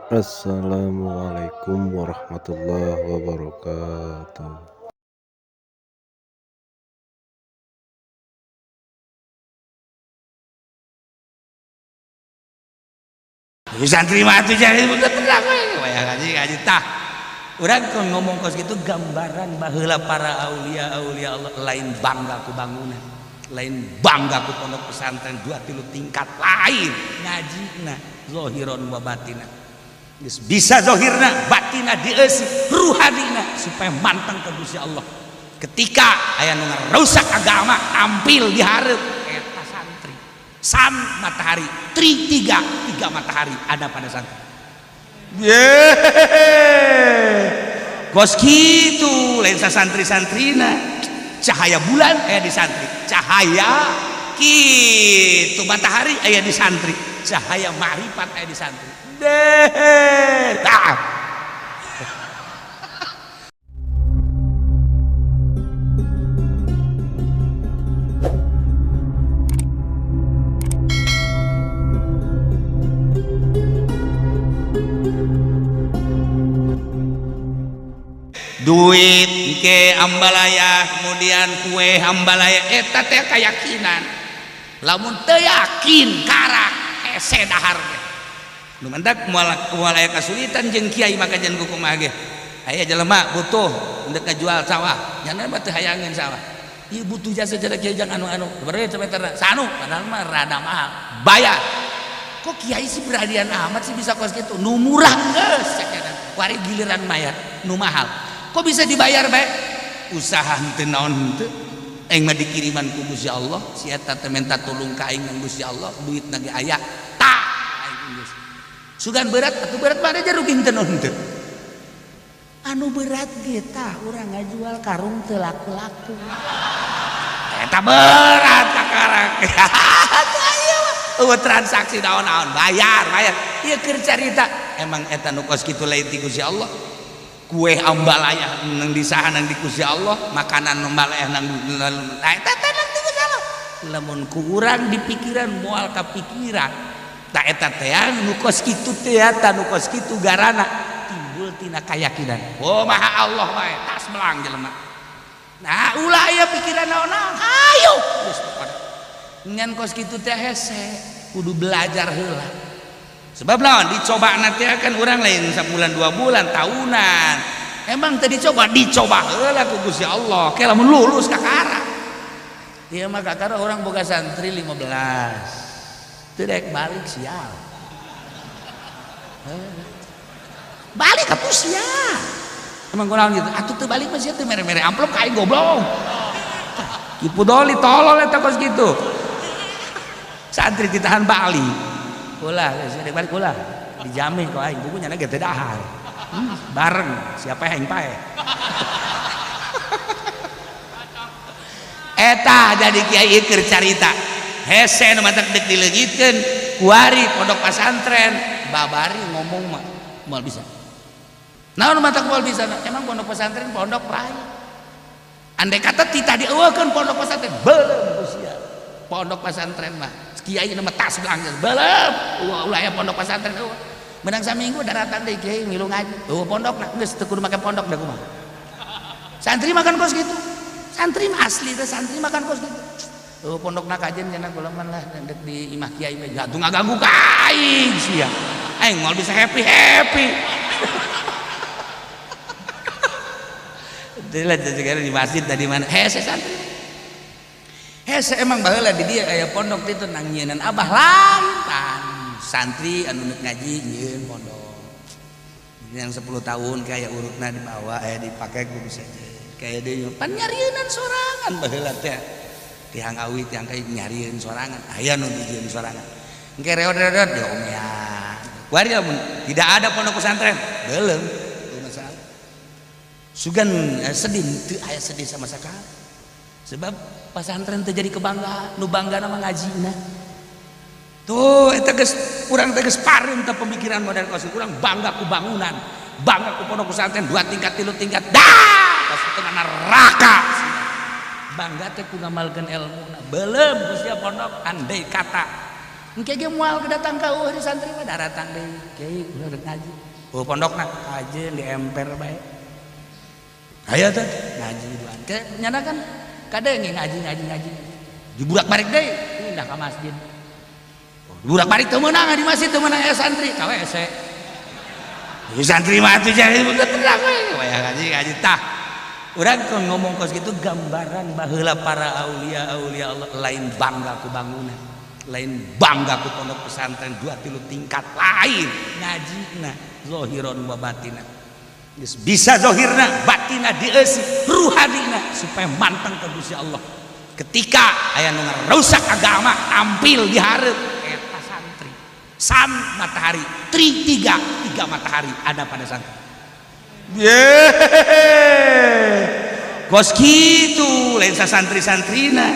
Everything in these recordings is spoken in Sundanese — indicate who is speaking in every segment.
Speaker 1: Assalamualaikum warahmatullahi wabarakatuh.
Speaker 2: Santri mah atuh jadi tenang we ngaji ngaji tah. Urang keur ngomong kos kitu gambaran baheula para aulia aulia Allah lain bangga ku bangunan, lain bangga ku pondok pesantren 2 3 tingkat lain ngajina zahiron wa batina. Geus bisa zahirna, batina dieusi, ruhanina supaya manteng ka Gusti Allah. Ketika aya nu ngarusak agama tampil di hareup eta santri. San matahari, tri tiga, tiga matahari ada pada santri. Yeay. Kos kitu lain santri-santrina. Cahaya bulan aya di santri, cahaya kitu matahari aya di santri, cahaya makrifat aya di santri. Deh, tah. Duit ke ambalaya kemudian kue ambalaya eta teh keyakinan lamun teu yakin karak hese dahar teh nu mantak moal moal aya kasulitan jeung kiai maka jeung kumaha ge aya jelema butuh endek ngajual sawah nya mah teu hayangeun sawah ieu butuh jasa jasa kiai jang anu-anu bere sameterna sanu padahal mah rada mahal bayar kok kiai sih beranian amat sih bisa kos kitu nu murah geus cek eta wari giliran mayar nu mahal kok bisa dibayar bae usaha henteu naon henteu aing mah dikiriman ku Gusti Allah si eta teh minta tulung ka aing nang Gusti Allah duitna ge aya tah aing geus sugan berat atuh berat mah aja rugi henteu naon henteu anu berat ge tah urang ngajual karung teu laku-laku eta berat kakarak eueuh transaksi naon-naon bayar bayar ieu keur carita emang eta nu kos kitu lain ti Gusti Allah kue ambalaya nang disaha nang di Gusti Allah makanan ambalaya nang eta teh nang di Gusti Allah lamun ku urang di pikiran moal kapikiran ta eta teh nu kos kitu teh eta nu kos kitu garana timbul tina kayakinan oh maha Allah wae tas melang jelema nah ulah aya pikiran naon-naon hayu geus ngan kos kitu teh hese kudu belajar heula sebab lawan dicoba nanti akan orang lain sebulan 2 bulan tahunan emang tadi dicoba dicoba heula ku Gusti Allah ke lamun lulus kakara ieu mah kakara orang boga santri 15 teu daek balik sial balik atuh sia emang kunaon gitu atuh teu balik mah sia teu mere-mere amplop ka aing goblok kipu doli tolol eta kos kitu santri ditahan balik ulah geus balik ulah dijamin ku aing bukunya ge teu dahar bareng siapa yang pae eta jadi kiai keur carita hese nu matak deuk dileungitkeun kuari pondok pesantren babari ngomong mah moal bisa naon matak moal bisa emang pondok pesantren pondok lain andai kata titah dieuweuhkeun pondok pesantren beuleum ku sia pondok pesantren mah kiai nama tas belanja belum ulah ya pondok pesantren menang saminggu daratan deh kiai milu ngaji pondok nah geus teu kudu make pondok da kumaha santri makan kos gitu santri mah asli teh santri makan kos gitu pondok na kajen cenah kula mah lah dek di imah kiai mah atuh ngaganggu ka aing sia aing moal bisa happy happy teh lah di masjid tadi mana hese santri hese emang baheula di dieu aya pondok ditu nang nyieunnan abah lain santri anu neuk ngaji nyieun pondok yang 10 tahun kayak urutna dibawa aya dipake ku bisa kayak deui pan nyarieunan sorangan baheula teh tiang awi tiang kai nyarieun sorangan aya nu dijieun sorangan engke reod-reod diomean kuari lamun tidak ada pondok pesantren beuleum teu masalah sugan sedih teu aya sedih sama sekali sebab pesantren teh jadi kebanggaan nu bangga nama ngajina tuh eta geus urang teh geus pareum teh pemikiran modern kos urang bangga ku bangunan bangga ku pondok pesantren 2 tingkat 3 tingkat dah kos itu neraka bangga teh ku ngamalkeun ilmuna beuleum ku sia pondok andai kata Engke ge moal datang ka eueuh di santri mah daratang deui. Kiai ulah rek ngaji. Oh pondokna kajeun di emper bae. Aya teh ngaji duaan. Ke nyana kan kadenge ngaji ngaji ngaji. Diburak balik deui pindah ka masjid. Burak balik teu meunang di masjid teu meunang aya santri ka WC. Santri mah atuh jadi tenang we waya ngaji ngaji tah. Urang kun ngomong kos kitu gambaran baheula para aulia aulia Allah lain bangga ku bangunan, lain bangga ku pondok pesantren 2 3 tingkat lain ngajina zahiron wa batina. Geus bisa zahirna batina dieusi ruhanina supaya manteng ka Gusti Allah. Ketika aya nu ngarusak agama tampil di hareup eta santri. San matahari, tri tiga, tiga matahari ada pada santri. Kos kitu lain santri-santrina.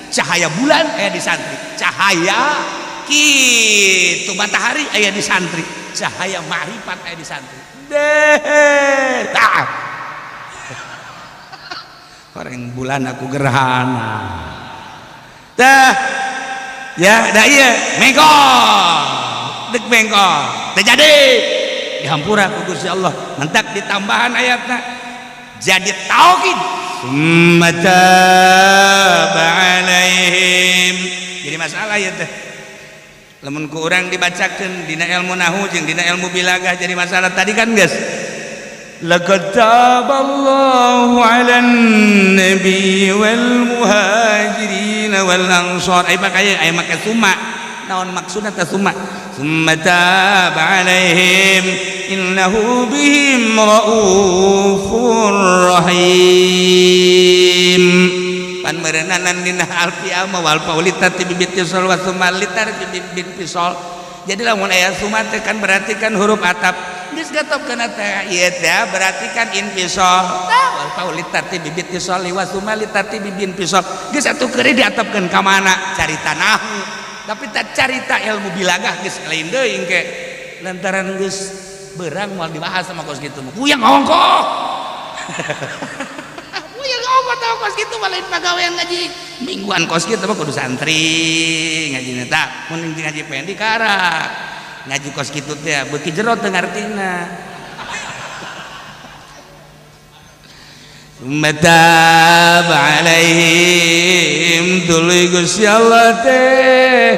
Speaker 2: Cahaya bulan aya di santri, cahaya kitu matahari aya di santri, cahaya makrifat aya di santri. Deh, tah. Orang bulan aku gerhana. Tah. Ya, dah iya, mengkol. Dek mengkol. Teu jadi. Dihampura ku Gusti Allah. Mentak ditambahan ayatna. Jadi tauhid. Summa taba alaihim. Jadi masalah ya teh. Lamun ku urang dibacakeun dina ilmu nahwu jeung dina ilmu bilagah jadi masalah tadi kan geus. Laqad taballahu 'alan nabi wal muhajirin wal ansar. Ai make aya make summa. Naon maksudna teh summa? Summa taba 'alaihim innahu bihim raufur rahim. Pan meureunana dina alfiah mah wal paulita ti bibit tisol wa summa litar bibit pisol. Jadi lamun aya summa teh kan berarti kan huruf atap. Geus gatopkeun teh ieu teh berarti kan infisol. Tah wal paulita ti bibit tisol wa summa litar ti bibit pisol. Geus atuh keuri diatapkeun ka mana? Carita nahwu. Tapi tak carita ilmu bilagah geus lain deui engke. Lantaran geus berang moal dibahas sama kos kitu mah. Puyeng ongkoh. Puyeng ongkoh tah kos kitu mah lain pagawean ngaji. Mingguan kos kitu mah kudu santri ngajina tah. Mun ngaji pendi karak. Ngaji kos kitu teh beuki jero teu ngartina. Summa taba alaihim tuluy Gusti Allah teh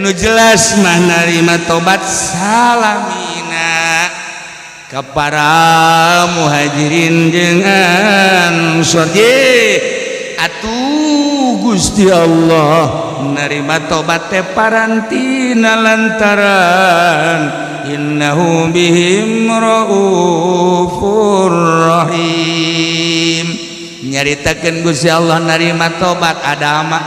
Speaker 2: nu jelas mah narima tobat salamina ka para muhajirin jeung ansor. Atuh Gusti Allah narima tobat teh parantina lantaran innahu bihim raufur rahim. Nyaritakeun Gusti Allah narima tobat adama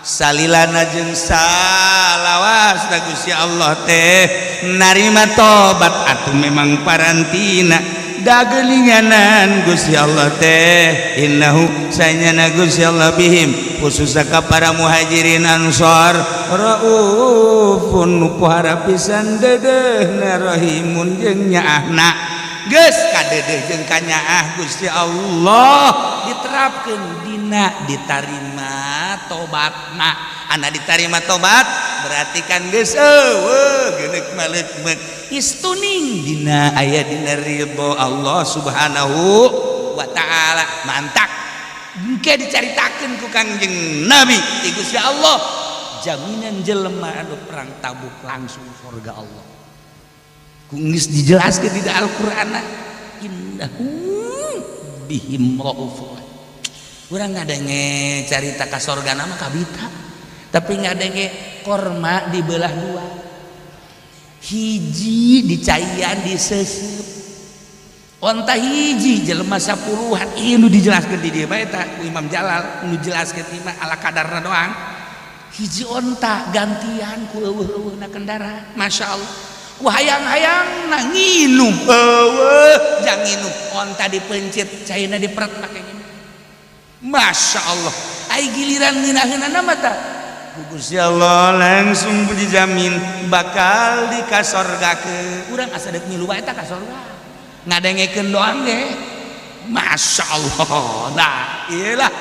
Speaker 2: salilana jeung salawas da Gusti Allah teh narima tobat atuh memang parantina dagelinganan Gusti Allah teh innahu sanyana Gusti Allah bihim khususna ka para muhajirin ansor raufun nu pohara pisan dedehna rahimun jeung nyaahna. Geus kadedeh jeung kanyaah Gusti Allah diterapkeun dina ditarima tobatna. Ana ditarima tobat berarti kan geus eueuh geuneuk maleuk istuning dina aya dina ridho Allah Subhanahu wa taala. Mantak engke dicaritakeun ku Kangjeng Nabi ti Gusti Allah jaminan jelema anu perang Tabuk langsung surga Allah. Ku geus dijelaskeun di Al-Qur'an innahu bihim raufur. Urang ngadenge carita ka sorgana mah kabita, tapi ngadenge korma dibelah dua, hiji dicaian disesep, onta hiji jelema 10-an. Ieu nu dijelaskeun di dieu bae eta ku Imam Jalal nu jelaskeun imah ala kadarna doang. Hiji onta gantian ku eueuh-eueuhna kendaraan. Masya Allah ku hayang-hayangna nginum eueuh jang nginum onta dipencit caina diperet make nginum. Masya Allah ai giliran ngeunaheunana mah tah ku Gusti Allah langsung dijamin bakal dikasorgakeun. Urang asa deuk ngilu bae eta ka sorga ngadengekeun doang ge. Masya Allah. Nah iyalah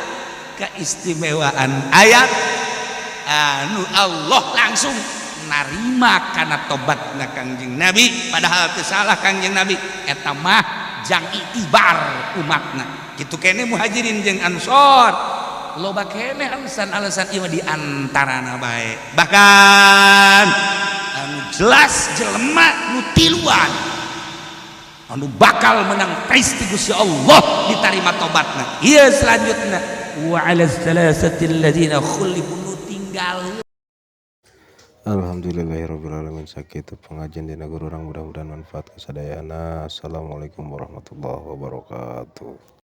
Speaker 2: keistimewaan ayat Anu Allah langsung narima kana tobatna Kangjeng Nabi, padahal teu salah Kangjeng Nabi. Eta mah jang iktibar umatna. Kitu keneh Muhajirin jeung Ansor. Loba keneh alasan-alasan ieu, di antarana bae. Bahkan anu jelas jelema nu tiluan anu bakal menang presti Gusti Allah ditarima tobatna. Ieu selanjutnya wa ala thalathati alladzina khulifu, nu tinggal.
Speaker 1: Alhamdulillahirabbil alamin. Sakitu pengajian dina guru urang, mudah-mudahan manfaat kasadayana. Assalamualaikum warahmatullahi wabarakatuh.